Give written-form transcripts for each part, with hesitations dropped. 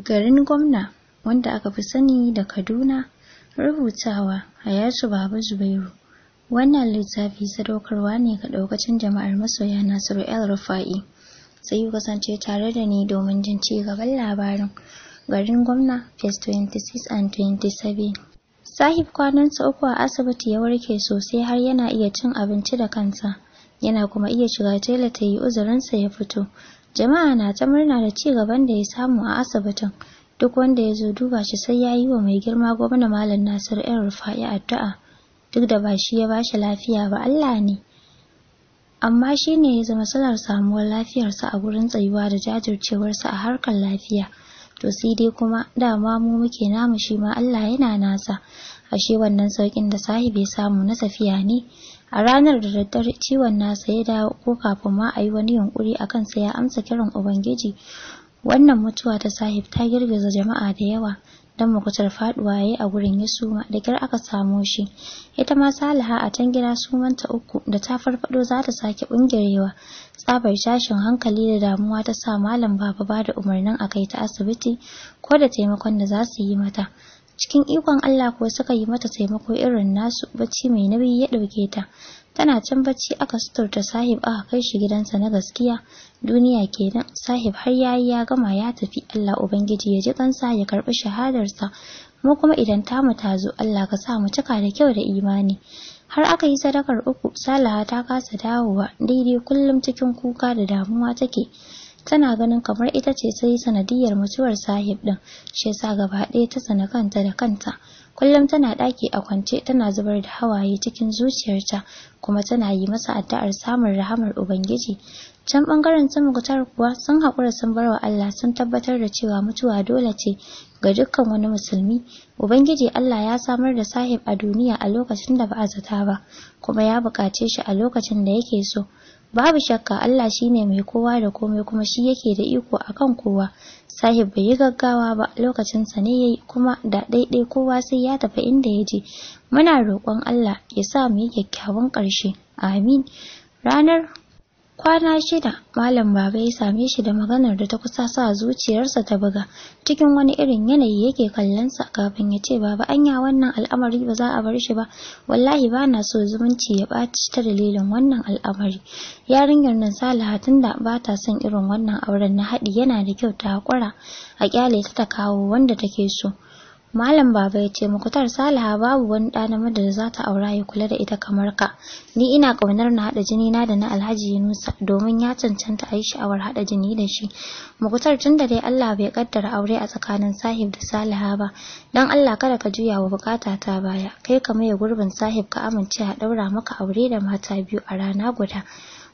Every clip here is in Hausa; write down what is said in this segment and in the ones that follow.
Garin Gwamna, wanda aka fi sani da Kaduna, rubutawa Hayatu Baba Zubairu. Wannan littafi sadaukarwa ne ga ɗaukacin jama'ar masoya Nasiru El Rufa'i. Sai ku kasance tare da ni domin jin ci gaban labarin. Garin Gwamna, phase 26 and 27. Sahib kwanansa 3 a asibiti ya warke sosai har yana iya cin abinci da kansa. Yana kuma iya shiga toilet ta yi uzurinsa ya fito. Jama'a na ta murna da ci gaban da ya samu a asibitin. Duk wanda ya zo duba shi sai ya yi wa mai girma gwamna Malam Nasiru El Rufa'i addu'a. Duk da ba shi ya ba shi lafiya ba, Allah ne. Amma shi ne ya zama salar samuwar lafiyarsa a gurin tsayuwa da jajircewarsa a harkar lafiya. To sai dai kuma dama mu muke namu, shi ma Allah yana nasa. Ashe wannan saukin da Sahib ya samu na tafiya ne. A ranar da daddare ciwon nasa ya dawo, ko kafin ma a yi wani yunkuri a kansa ya amsa kiran Ubangiji. Wannan mutuwa ta Sahib ta girgiza jama'a da yawa. Dan Mukutar faduwa yayi a gurin ya suma, da kyar aka samo shi. Ita ma Saliha a can gida sumanta 3 da ta farfado za ta sake bungirewa. Tsabar tashin hankali da damuwa ta sa Malam Baba ba da umarnin a kai ta asibiti ko da taimakon da za su yi mata. Cikin ikon Allah kuwa suka yi mata taimako irin nasu, bacci mai nauyi ya ɗauke ta. Tana can bacci aka suturta Sahib aka kai shi gidansa na gaskiya. Duniya kenan, Sahib har yayi ya gama ya tafi. Allah Ubangiji ya ji kansa ya karbi shahadarsa. Mu kuma idan tamu ta zo, Allah ka sa mu cika da kyau da imani. Har aka yi sadakar 3, Salaha ta kasa dawowa, daidai kullum cikin kuka da damuwa take. Tana ganin kamar ita ce ta yi sanadiyar mutuwar Sahib din, shi yasa gaba ɗaya ta tsana kanta da kanta. Kullum tana ɗaki a kwance tana zubar da hawaye cikin zuciyarta, kuma tana yi masa addu'ar samun rahamar Ubangiji. Can bangaren su Muktar kuwa sun haƙura sun barwa Allah, sun tabbatar da cewa mutuwa dole ce ga dukkan wani musulmi. Ubangiji Allah ya samar da Sahib a duniya a lokacin da ba a zata ba, kuma ya buƙace shi a lokacin da yake so. Babu shakka Allah shine mai kowa da komai, kuma shi yake da iko akan kowa. Sahib bai yi gaggawa ba, lokacin sa ne yayi, kuma da ɗaiɗai kowa sai ya tafi inda ya je. Muna roƙon Allah ya sa mu yi kyakkyawan ƙarshe. Amin. Ranar kwana 6, Malam Baba ya same shi da maganar da ta kusa sa zuciyarsa ta buga. Cikin wani irin yanayi yake kallonsa kafin ya ce, Baba, anya wannan al'amari ba za a bar shi ba. Wallahi ba na so zumunci ya ɓaci ta dalilin wannan al'amari. Yarinyar nan Salaha tunda ba ta son irin wannan auren na haɗi, yana da kyau ta haƙura a ƙyale ta ta kawo wanda take so. Malam Baba ya ce, Mukutar, Salaha babu wani ɗa namiji da za ta aura ya kula da ita kamar ka. Ni ina ƙaunar na haɗa jini na da na Alhaji Yunusa domin ya cancanta a yi sha'awar haɗa jini da shi. Mukutar, tun da dai Allah bai kaddara aure a tsakanin Sahib da Salaha ba, don Allah kada ka juya wa bukata ta baya. Kai ka maye gurbin Sahib ka amince a ɗaura maka aure da mata 2 a rana guda.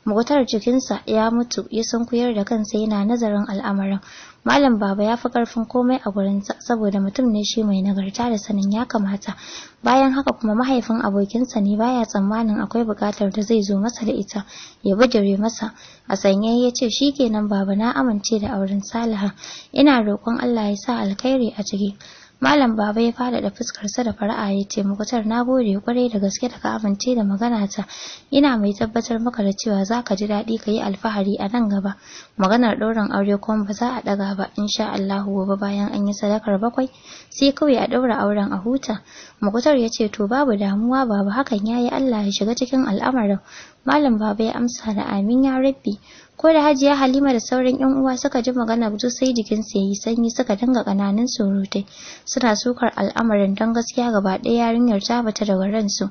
Mukutar jikinsa ya mutu, ya sunkuyar da kansa yana nazarin al'amarin. Malam Baba ya fi karfin komai a gurinsa saboda mutum ne shi mai nagarta da sanin ya kamata. Bayan haka kuma mahaifin abokinsa ne, baya tsammanin akwai bukatar da zai zo masa da ita ya bijire masa. A sanye ya ce, shikenan Baba, na amince da auren Salaha. Ina roƙon Allah ya sa alkhairi a ciki. Malam Baba ya faɗaɗa fuskarsa da fara'a ya ce, Mukutar, na gode kwarai da gaske da ka amince da magana ta. Ina mai tabbatar maka da cewa za ka ji daɗi ka yi alfahari a nan gaba. Maganar ɗaurin aure kuma ba za a ɗaga ba, insha Allahu gobe bayan an yi sadakar 7 sai kawai a ɗaura auren a huta. Mukutar ya ce, to babu damuwa Baba, hakan yayi, Allah ya shiga cikin al'amarin. Malam Baba ya amsa da amin ya rabbi. Ko da Hajiya Halima da sauran ƴan uwa suka ji magana duk sai jikinsu yayi sanyi, suka dinga ƙananan surutai suna sukar al'amarin, don gaskiya gaba ɗaya yarinyar ta bata daga ransu,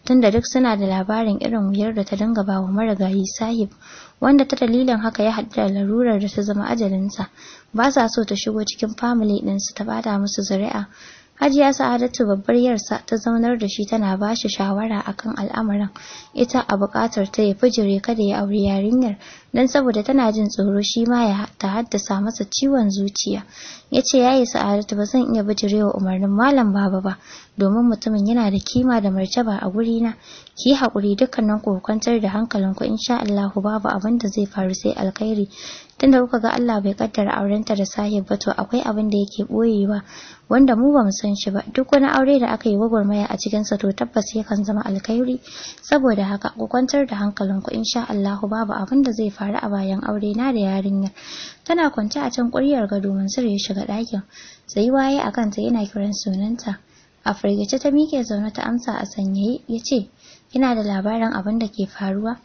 tunda duk suna da labarin irin wuyar da ta dinga ba wa marigayi Sahib, wanda ta dalilin haka ya haɗu da larurar da ta zama ajalinsa. Ba sa so ta shigo cikin family ɗinsu ta bada musu zuri'a. Hajiya Sa'adatu babbar yarsa ta zaunar da shi tana ba shi shawara akan al'amarin. Ita a buƙatar ta ya fijire kada ya auri yarinyar, don saboda tana jin tsoro shi ma ya ta haddasa masa ciwon zuciya. Ya ce, yayi Sa'adatu, ba zan iya bijirewa umarnin Malam Baba ba, domin mutumin yana da kima da martaba a gurina. Ki haƙuri dukkanin ku, kwantar da hankalinku, insha Allahu babu abin da zai faru sai alkhairi. Tunda kuka ga Allah bai kaddara aurenta da Sahib ba, to akwai abin da yake boyewa wanda mu bamu san shi ba. Duk wani aure da aka yi gwagwarmaya a cikin sa to tabbas yakan zama alkhairi. Saboda haka ku kwantar da hankalinku, insha Allah babu abin da zai faru a bayan aure na da yarinyar. Tana kwance a can ƙuryar gado, Mansur ya shiga ɗakin. Tsayuwa yayi akan ta yana kiran sunanta. A firgice ta miƙe zaune ta amsa a sanyaye, ya ce, "Kina da labarin abin da ke faruwa?"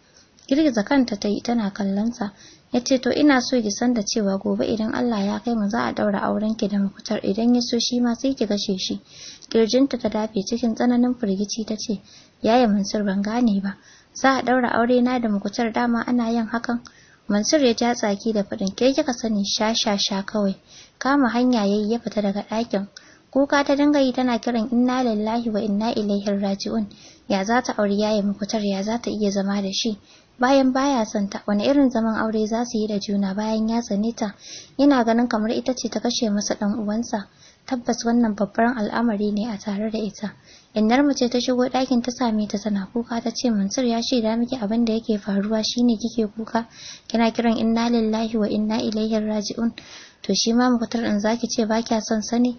Girgiza kanta ta yi tana kallon sa. Ya ce, "To ina so ki san da cewa gobe idan Allah ya kai mu za a daura auren ki da Mukutar, idan ya so shi ma sai ki gashe shi." Kirjinta ta dafe cikin tsananin firgici ta ce, "Yaya Mansur, ban gane ba. Za a daura aure na da Mukutar, dama ana yin hakan?" Mansur ya ja tsaki da faɗin, "Ke kika sani, sha sha sha kawai." Kama hanya yayi ya fita daga ɗakin. Kuka ta dinga yi tana kiran inna lillahi wa inna ilaihi raji'un. Ya za ta auri yaya Mukutar, ya za ta iya zama da shi bayan baya son ta? Wani irin zaman aure za su yi da juna bayan ya tsane ta, yana ganin kamar ita ce ta kashe masa dan uwansa? Tabbas wannan babban al'amari ne a tare da ita. Innar mu ce ta shigo ɗakin ta same ta tana kuka, ta ce, "Mansur ya shaida miki abin da yake faruwa shine kike kuka kina kiran inna lillahi wa inna ilaihi raji'un? To shi ma Mukutar din zaki ce ba kya son sani?"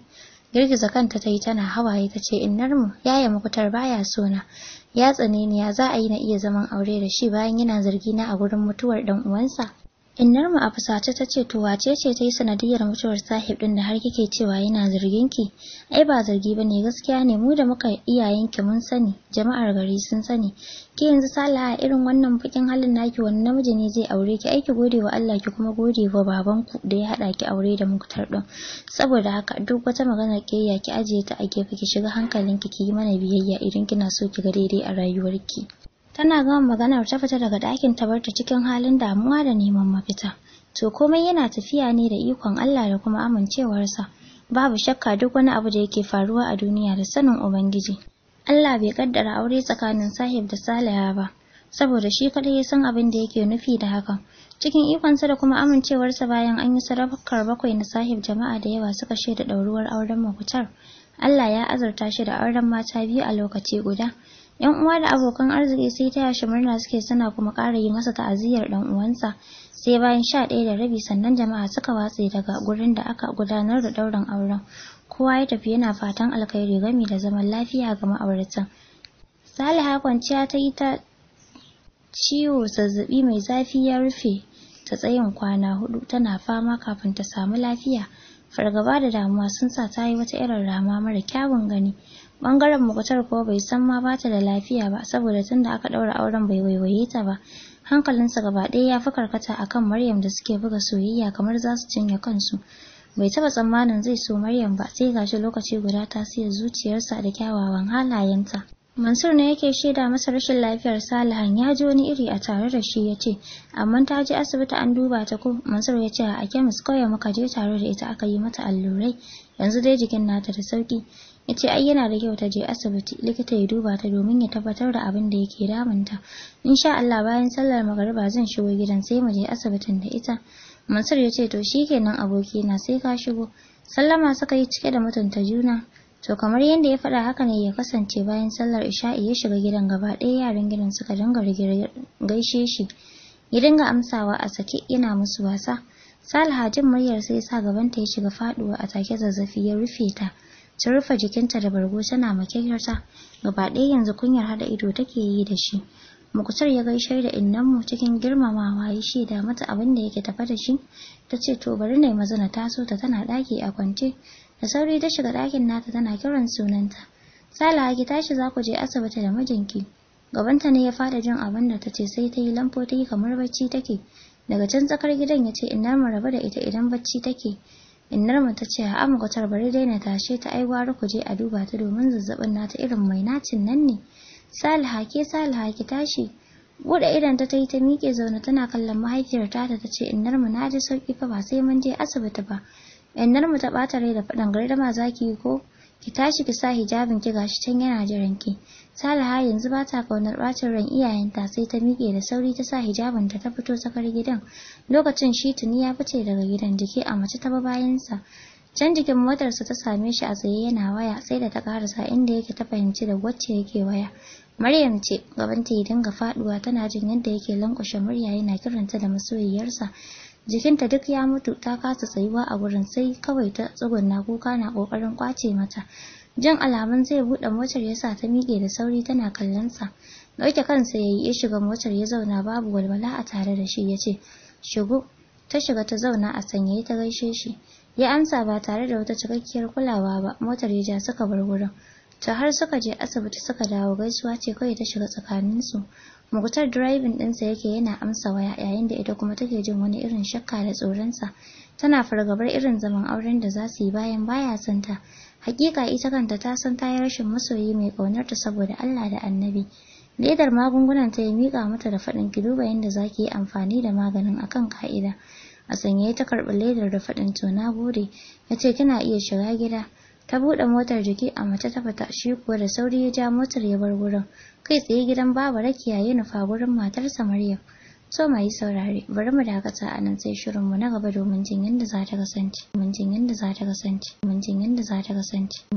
Girgiza kanta ta yi tana hawaye ta ce, "Innar mu, yaya Mukutar baya sona, ya tsane ni, ya za a yi na iya zaman aure da shi bayan yana zargi na a gurin mutuwar dan uwansa?" Innar mu a fusace ta ce, "To wace ce ta yi sanadiyar mutuwar Sahib din da har kike cewa yana zargin ki?" "Ai ba zargi bane, gaskiya ne. Mu da muka iyayenki mun sani, jama'ar gari sun sani. Ke yanzu Salaha, irin wannan bakin halin naki, wani namiji ne zai aure ki? Ai ki gode wa Allah, ki kuma gode wa babanku da ya hada ki aure da Muktar din. Saboda haka duk wata maganar kiyayya ki ajiye ta a gefe, ki shiga hankalinki, ki yi mana biyayya idan kina so ki ga daidai a rayuwarki." Tana gama maganar ta fita daga ɗakin ta barta cikin halin damuwa da neman mafita. To komai yana tafiya ne da ikon Allah da kuma amincewarsa. Babu shakka duk wani abu da yake faruwa a duniya da sanin Ubangiji. Allah bai kaddara aure tsakanin Sahib da Saliha ba, saboda shi kadai ya san abin da yake nufi da hakan. Cikin ikonsa da kuma amincewarsa, bayan an yi sadakar 7 na Sahib, jama'a da yawa suka shaida ɗauruwar auren Mukutar. Allah ya azurta shi da auren mata 2 a lokaci guda. Yan uwa da abokan arziki sai taya shi murna suke, suna kuma ƙara yi masa ta'aziyyar dan uwansa. Sai bayan 11:30 sannan jama'a suka watse daga gurin da aka gudanar da ɗaurin auren. Kowa ya tafi yana fatan alkhairi gami da zaman lafiya ga ma'auratan. Saliha kwanciya ta yi ta ciwo, zazzabi mai zafi ya rufe ta tsayin kwana 4 tana fama kafin ta samu lafiya. Fargaba da damuwa sun sa ta yi wata irin rama mara kyawun gani. Bangaren Mukutar kuwa bai san ma bata da lafiya ba, saboda tunda aka daura auren bai waiwaye ta ba. Hankalinsa gaba ɗaya ya fi karkata akan Maryam da suke buga soyayya kamar za su cinye kansu. Bai taba tsammanin zai so Maryam ba, sai gashi lokaci guda ta siya zuciyarsa da kyawawan halayenta. Mansur ne yake shaida masa rashin lafiyar Salihan, ya ji wani iri a tare da shi, ya ce, "Amma ta je asibiti an duba ta ko?" Mansur ya ce, "A kemis kawai muka je tare da ita, aka yi mata allurai, yanzu dai jikin nata da sauki." Ya ce, "Ai yana da kyau ta je asibiti, likita ya duba ta domin ya tabbatar da abin da yake damunta. Insha Allah bayan sallar magariba zan shigo gidan sai mu je asibitin da ita." Mansur ya ce, "To shikenan abokina, sai ka shigo." Sallama suka yi cike da mutunta juna. To kamar yadda ya faɗa haka ne ya kasance, bayan sallar isha'i ya shiga gidan, gaba ɗaya yaran gidan suka dinga gaishe shi. Ya dinga amsawa a sake yana musu wasa. Saliha jin muryar sai sa gabanta ya shiga faduwa, a take zazzafi ya rufe ta. Ta rufe jikinta da bargo tana makyarkyarta. Gaba ɗaya yanzu kunyar haɗa ido take yi da shi. Mukutar ya gaishe da innanmu cikin girmamawa, ya shaida mata abin da yake tafe da shi. Ta ce, "To bari na yi maza na taso ta, tana ɗaki a kwance." Da sauri ta shiga ɗakin nata tana kiran sunanta. "Salaha, ki tashi, za ku je asibiti da mijinki." Gabanta ne ya fara jin abin da ta ce, sai ta yi lamfo ta yi kamar bacci take. Daga can tsakar gidan ya ce, "Innar mu, rabu da ita idan bacci take." Innar mu ta ce, "A'a Mukutar, bari dai na tashe ta, ai gwara ku je a duba ta domin zazzabin nata irin mai nacin nan ne. Saliha, ke Saliha, ki tashi." Buɗe idon ta yi ta miƙe zaune tana kallon mahaifiyar ta, ta ce, "Innar mu, na ji sauki fa, ba sai mun je asibiti ba." Innar mu ta ɓata rai da faɗin, "Gardama zaki yi ko? Ki tashi ki sa hijabin ki, gashi can yana jiran ki." Saliha yanzu ba ta kaunar ɓacin ran iyayenta, sai ta miƙe da sauri ta sa hijabin ta, ta fito tsakar gidan. Lokacin shi tuni ya fice daga gidan, jiki a mace ta bi bayansa. Can jikin motarsa ta same shi a tsaye yana waya, sai da ta karasa inda yake ta fahimci da wacce yake waya. Maryam ce. Gabanta ya dinga faduwa tana jin yadda yake lankwashe murya yana kiranta da masoyiyarsa. Jikinta duk ya mutu, ta kasa tsayuwa a gurin, sai kawai ta tsugunna kuka na kokarin kwace mata. Jin alamun zai buɗe motar yasa ta miƙe da sauri tana kallon sa. Dauke kansa yayi ya shiga motar ya zauna babu walwala a tare da shi, yace shigo. Ta shiga ta zauna a sanyaye ta gaishe shi. Ya amsa ba tare da wata cikakkiyar kulawa ba. Motar ya ja suka bar wurin. Ta har suka je asibiti suka dawo, gaisuwa ce kawai ta shiga tsakaninsu. Muktar driving ɗinsa yake yana amsa waya, yayin da ita kuma take jin wani irin shakka da tsoronsa. Tana fargabar irin zaman auren da za su yi bayan baya son ta. Hakika ita kanta ta san ta yi rashin masoyi mai ƙaunarta saboda Allah da Annabi. Ledar magungunan ta ya miƙa mata da faɗin, ki duba yadda za ki yi amfani da maganin akan ka'ida. A sanyaye ta karɓi ledar da faɗin, to na gode. Ya ce kina iya shiga gida. Ta buɗe motar jiki a mace ta fita, shi kuwa da sauri ya ja motar ya bar gurin. Kai tsaye gidan Baba Rakiya ya nufa gurin matarsa Maryam. So mai saurare, bari mu dakata a nan, sai shirinmu na gaba domin jin yadda za ta kasance. Domin jin yadda za ta kasance. Domin jin yadda za ta kasance.